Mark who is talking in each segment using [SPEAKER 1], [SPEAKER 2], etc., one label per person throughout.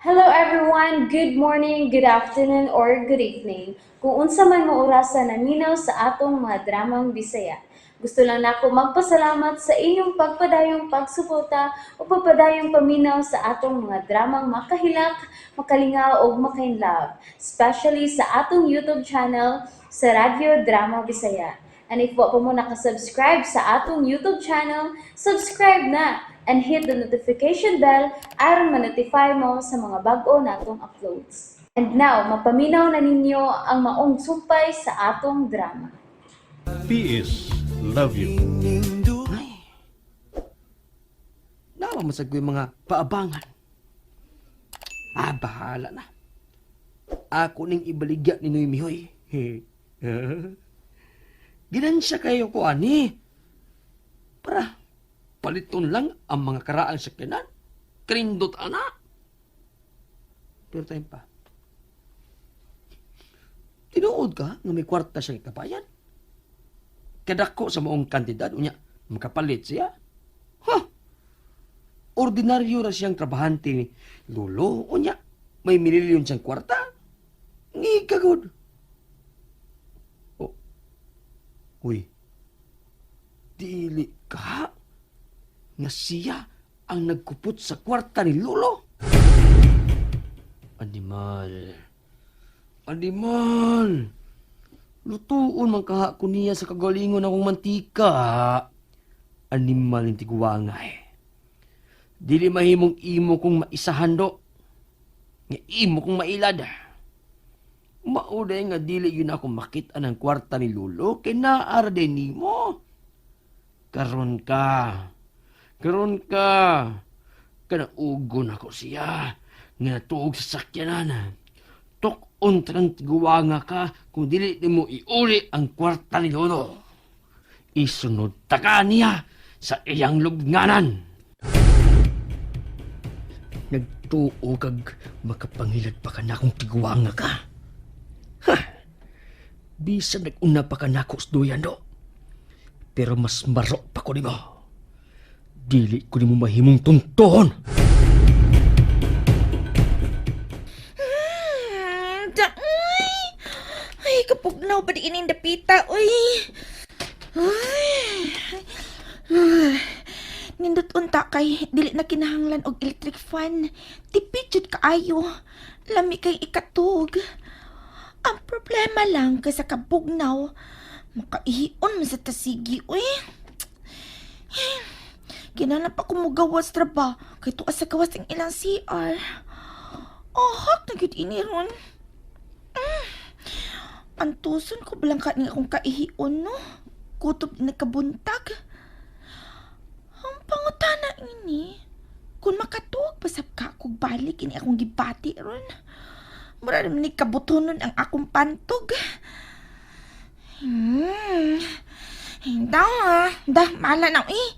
[SPEAKER 1] Hello everyone! Good morning, good afternoon, or good evening. Kung unsa man mo orasa naminaw sa atong mga dramang Bisaya. Gusto lang nako magpasalamat sa inyong pagpadayong pagsuporta o pagpadayong paminaw sa atong mga dramang makahilak, makalingaw ug makainlove, especially sa atong YouTube channel sa Radyo Drama Bisaya. And if wa pa mo nakasubscribe sa atong YouTube channel, subscribe na and hit the notification bell aron ma-notify mo sa mga bag-o natong uploads. And now, mapaminaw na ninyo ang maong sumpay sa atong drama.
[SPEAKER 2] PS Love you.
[SPEAKER 3] Ay. Naa man sad ko'y mga paabangan. Ah, bahala na. Ako ning ibaligya ni Noy Mihoy. Ginansya kayo ko ani. Para paliton lang ang mga karaang sakyanan. Krindot ana. Pero time pa. Tinuod ka nga may kwarta siyang ikabayan? Kadako sa maong kantidad, unya, makapalit siya. Ha? Ordinaryo ra siyang trabahante ni Lolo, unya, may mililyon siyang kwarta. Ngigagod. Oh. Uy. Dili ka nga siya ang nagkupot sa kwarta ni Lolo. Animal. Animal. Lutuon man kaha ko niya sa kagalingon akong mantika. Animal yung tiguwangay. Dili mahimong imo kong maisahan do. Nga imo kong mailad. Mauday nga dili yun ako makita ng kwarta ni Lolo kay naa ra din nimo. Karon ka. Karon ka. Kanaugon ako siya. Nga natuog sa sakyanan. Tuk-on tanang tiguwanga ka kung dili nimo iuli ang kwarta ni Lolo. Isunod ta ka niya sa iyang lubnganan. Nagtuo kag makapangilad pa ka nakong tiguwanga ka. Ha! Bisan nag-una pa ka nako sa duyan do. Pero mas maro pa ko nimo. Dili ko nimo mahimong tuntuhon.
[SPEAKER 4] Da, uy. Ay, kapugnaw ba di ining dapita, uy. Ay. Ay. Nindot unta kay dili na kinahanglan og electric fan. Tipid jud kaayo. Lami kay ikatug. Ang problema lang kay sa kabugnaw, makaihion man sa tasigi, uy. Kinahanglan pa ko mugawas trabaho kay tuas sa gawas ang ilang CR. Oh, hak na gyud ini ron. Antuson ko balang ka ni akong kaihion, no? Kutob na nagkabuntag. Ang pangutana ini, kung makatuog pasab ka kog balik ini akong gibati ron. Mura naman ni kabutonon ang akong pantog. Da, da, mala na eh.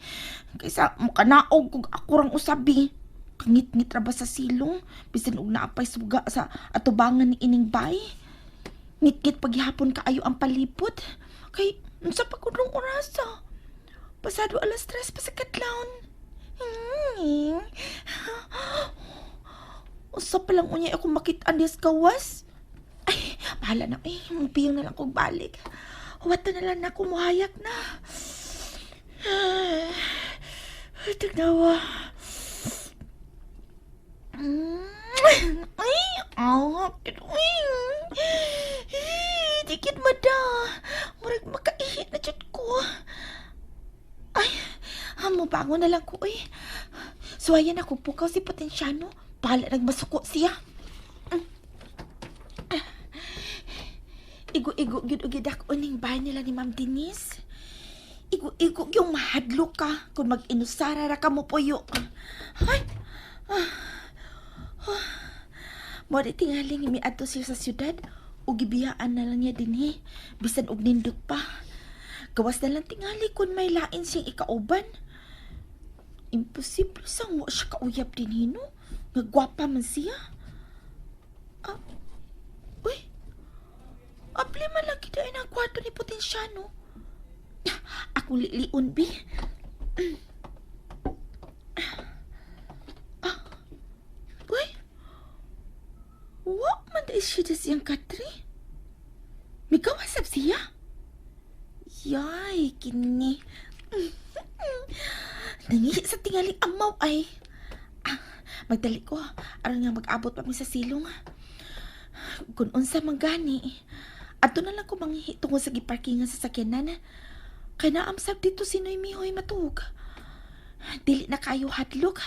[SPEAKER 4] Kaysa makanaog kog ako rang usabi. Kangit-ngit ra ba sa silong, bisan og naapay suga sa atubangan ni ining bay. Ngit-ngit paghihapon kaayo ang palibot. Kay, unsa pa kudlong orasa? Pasado 3:00 pa sa kadlawon. Usa pa lang unya ako makita sa gawas. Ay, bahala na. Ay, mupiyong na lang kog balik. Huwat na lang na ako, muhayak na. Ay, tagnawa. Ay, ah, uy. Dikit mada. Murag makaihi na jud ko. Ay, amo bangon na lang ko, uy. Suwayan ako pukaw si Potensyano. Bahala nagmasuko siya. Igo-igo gyud og gidak-on ning bahay nila ni Ma'am Denise. Igo-igo yung mahadlok ka kung mag-inusara ra ka mo puyo. Ay! Ah. Ah. Mo di tingaling miadto siya sa syudad ug gibiyaan na lang niya dinhi bisan og nindot pa. Gawas na lang tingali kung may lain siyang ikauban. Imposible sang wa siya kauyab dinhi, no? Nga gwapa man siya. Ah, uy, abli man lagi dahil ang kwarto ni Potensyano. Akong liliun, bi. Ah, uy, Di siya da siyang katri. Migawasap siya. Yay, kini. Nangihi sa tingaling amaw ay. Ah, magdali ko. Aron nga mag-abot pa mi sa silong. Kung unsa man gani. Adto na lang ko manghihi tungod sa giparkingan sa sakyanan. Kay naamsab dito si Noy Mihoy matuog. Dili na kayo hadlok.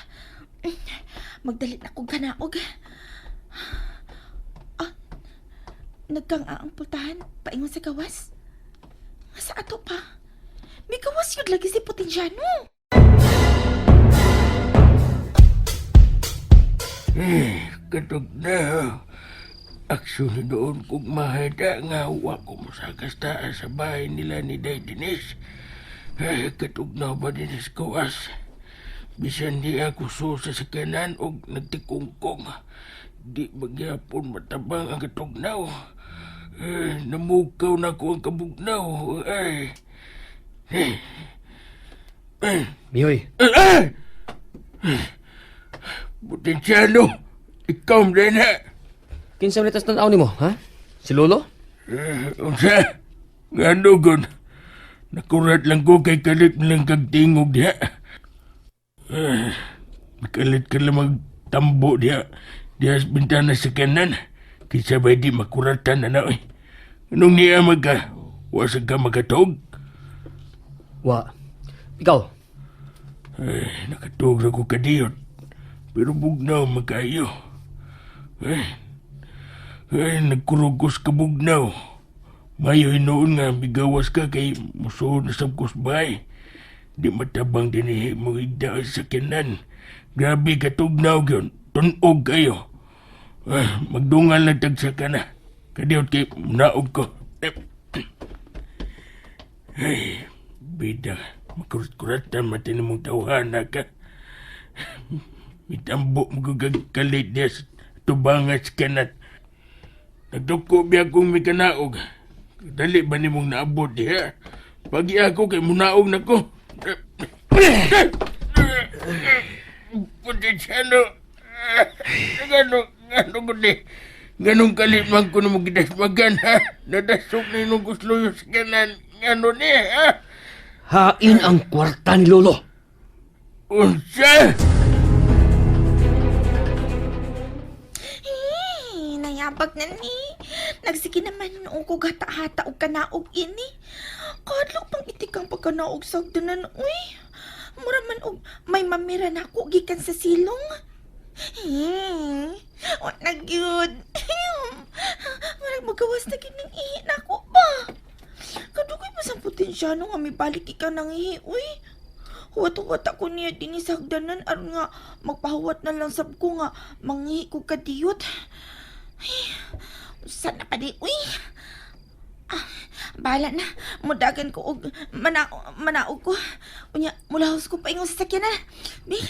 [SPEAKER 4] Magdali na kong kanaog. Ah, nagkang ang pultahan, paingon sa gawas. Sa ato pa. May gawas yun lagi si Potensyano.
[SPEAKER 5] Katog na. Actually doon kong mahita nga wa ko masakasta sa bahay nila ni Day Denise. Eh, katog na ba Denise kawas? Bisan di ako so sa sakanan og nagtikungkong. Di magyapon matabang ang katugnaw. Eh, namukaw na ko ang kabugnaw. Ay. Eh. Eh.
[SPEAKER 3] Mihoy,
[SPEAKER 5] Eh, eh! Potensyano, ikaw din ha.
[SPEAKER 3] kinsa man itas tan-aw nimo, ha? Si Lolo?
[SPEAKER 5] Eh, unsa? Ngano gon? Nakurat lang ko kay kalit lang kag tingog diha. Eh, kalit ka lang magtambo diha. Diha sa bintana sa kanan. Kinsa ba di makuratan na na oy. Anong niya magka? Wasa ka makatog?
[SPEAKER 3] Wa. Ikaw,
[SPEAKER 5] Eh, nakatog ra ko kadiyot. Pero bugnaw magkayo. Eh, eh nagkurugos ka bugnaw. Mayo hinuon nga bigawas ka kay musuod na sab ko sa bahay. Di matabang dinhi mo higda sa kanan. Grabe ka tugnaw gyud. Tunog kayo. Eh, magdungal na tagsa ka na. Kadiyot kay naog ko. Eh, ay, bida. Makurat-kuratan mati na mong tawhana ka. Mitambo mo gagkalit niya sa tubangas ka na. Nagduko biya kong mikanaog. Dali ba ni mong naabot diha? Pagi ako kay munaog na ko. Potensyano. Gano, gano ko di. Ganong kalit man ko na magidasmagan ha. Nadasok na yung gusloyo sa kanan. Gano ni ha?
[SPEAKER 3] hain ang kwarta ni Lolo.
[SPEAKER 5] Unsa?
[SPEAKER 4] Eh, nayabag na ni. Nagsige naman noong ko gata-hata og kanaog ini. Kadlok pang itikang pagkanaog sagdanan, uy. Mura man og may mamira na ako gikan sa silong. Eh, wa na gyud. Murag magawas na gyud ng ihi nako ba. Kadugay pa sa potensyano nga mibalik ikaw ng ihi, uy. Huwat-huwat ako niya dinhi sa hagdanan aron nga magpahuwat na lang sab ko nga manghi ko kadiyot. Ay, usa na pa di, uy. Ah, bahala na. Mudagan ko og manaog ko. Unya, mulahos ko paingon sa sakyanan. Bi.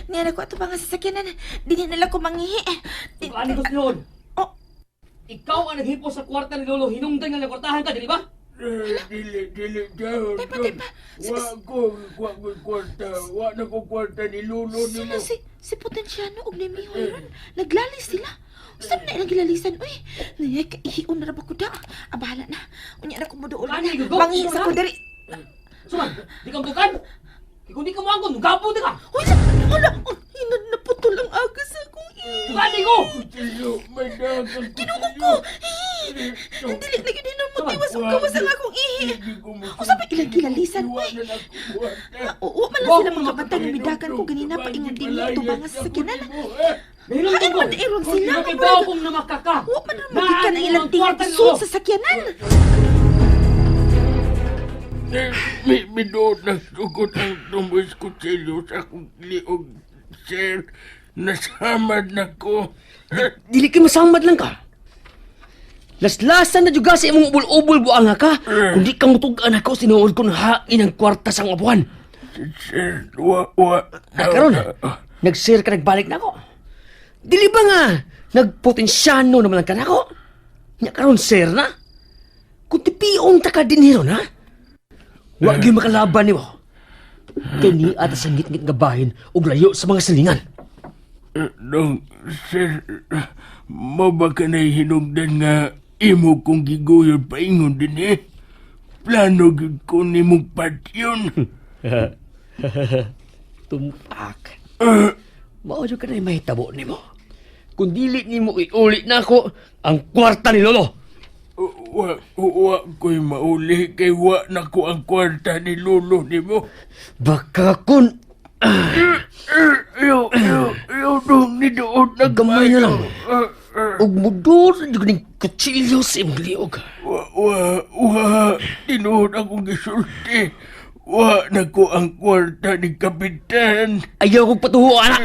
[SPEAKER 4] Niya na ko ato pa nga sa sakyanan. Dili na lang ko manghihi.
[SPEAKER 3] Ano ko sinuod?
[SPEAKER 4] Oh.
[SPEAKER 3] Ikaw ang naghipo sa kwarta ni Lolo, hinungdan nga nakwartahan ka, dili ba?
[SPEAKER 5] Eh, dili, dili, dahon.
[SPEAKER 4] Tepa, tepa.
[SPEAKER 5] Wa ko, wa ko kwarta. Wa na ko kwarta ni Lolo ni
[SPEAKER 4] Sila
[SPEAKER 5] mo.
[SPEAKER 4] si Potensyano og ni Mihoy ron. Naglalis sila. Saan na ilang gilalisan? Uy, nayay kaihion na ra ba ko da? Ah, bahala na. Unya na ko moduol na.
[SPEAKER 3] Ani, gugo.
[SPEAKER 4] Manghihi sa ko diri.
[SPEAKER 3] Suman, di ka mutukan? Kung di ka muangkon, nugapon di ka!
[SPEAKER 4] Uy, hala, oh, hinad na putol ang agas sa akong ihi.
[SPEAKER 3] Tukan di ko!
[SPEAKER 5] Kutsilyo, may dagang
[SPEAKER 4] Ginoo ko. Eh, Dili na gyud mo tiwas og gawas ang akong ihi. Usa pa ilang gilalisan, uy. Ah, oo, man lang sila makabantay nga midagan ko ganina paingon dinhi tubangan sa sakyanan.
[SPEAKER 3] Nahilom
[SPEAKER 4] Hain
[SPEAKER 3] ko!
[SPEAKER 4] man iron sila.
[SPEAKER 3] Kung ikaw kong namakaka!
[SPEAKER 4] Wa man ron magikan ang ilang tingog sud sa sakyanan.
[SPEAKER 5] May bidoot na sugod ang tumbos kutsilyo sa akong liog, sir. Nasamad na ko.
[SPEAKER 3] Dili ka masamad lang ka. Laslasan na juga sa imong ubol-ubol buang ka. Kundi ka mutug-an ako, sinuod ko ng hain ang kwarta sa abuhan.
[SPEAKER 5] Sir, wa, wa.
[SPEAKER 3] Ah, karon, nag-share ka, nagbalik na ako. Dili ba nga, nagpotensyano naman lang ka na ako? Nya karon, sir na. Kung tipiong ta ka din hero na, wa gyud makalaban nimo. Kay niya ta sa ngitngit nga bahin ug layo sa mga silingan.
[SPEAKER 5] Dong, sir, mo ba ka na'y hinugdan nga imo kong giguyon paingon din eh? Plano gyud ko nimong patyon.
[SPEAKER 3] Tumpak. Mao jud ka na'y mahitabo nimo. Kung dili nimo iuli nako ang kwarta ni Lolo.
[SPEAKER 5] Wa, wa ko'y mauli kay wa na ko ang kwarta ni Lolo nimo.
[SPEAKER 3] Baka kun
[SPEAKER 5] Yo, yo, yo, dong, ni doon na
[SPEAKER 3] gamay na lang. Ug mudor jud ning kutsilyo sa imong liog.
[SPEAKER 5] Wa, wa, wa, tinuod akong gisulti. Wa na ko ang kwarta ni Kapitan.
[SPEAKER 3] Ayaw kong patuho, anak.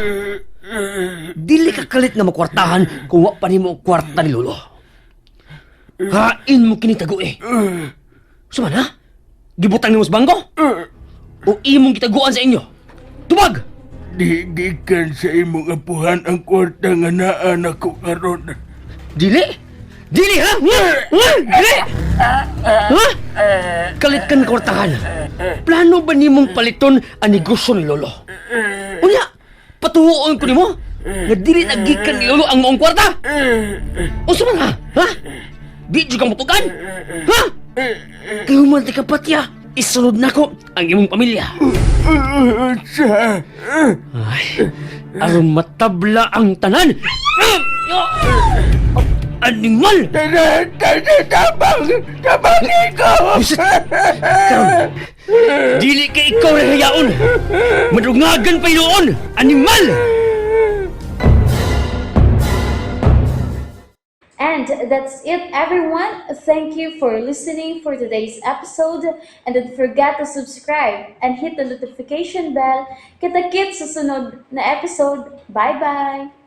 [SPEAKER 3] Dili ka kalit nga makwartahan kung wa pa nimo ang kwarta ni Lolo. Hain mo kini tago eh. Suman ha? Gibutang nimo sa bangko? O imong gitaguan sa inyo? Tubag!
[SPEAKER 5] Di gikan sa imong apuhan ang kwarta nga naa nako karon.
[SPEAKER 3] Dili? Dili ha? Dili? Ha? Kalit ka ng kwartahan. Plano ba nimong paliton ang negosyo ni Lolo? Unya, patuhuon ko nimo nga dili nagikan ni Lolo ang maong kwarta? Unsa man ha? Ha? Di jud ka mutugan? Ha? Kayo man ti kapatya, isunod nako ang imong pamilya.
[SPEAKER 5] Sa
[SPEAKER 3] Ay, aron matabla ang tanan. Animal!
[SPEAKER 5] Tara, tara, tabang, tabang ikaw.
[SPEAKER 3] Karon, dili kay ikaw na hayaon. Madungagan pa noon. Animal!
[SPEAKER 1] And that's it, everyone. Thank you for listening for today's episode. And don't forget to subscribe and hit the notification bell. Kita-kits sa sunod na episode. Bye-bye!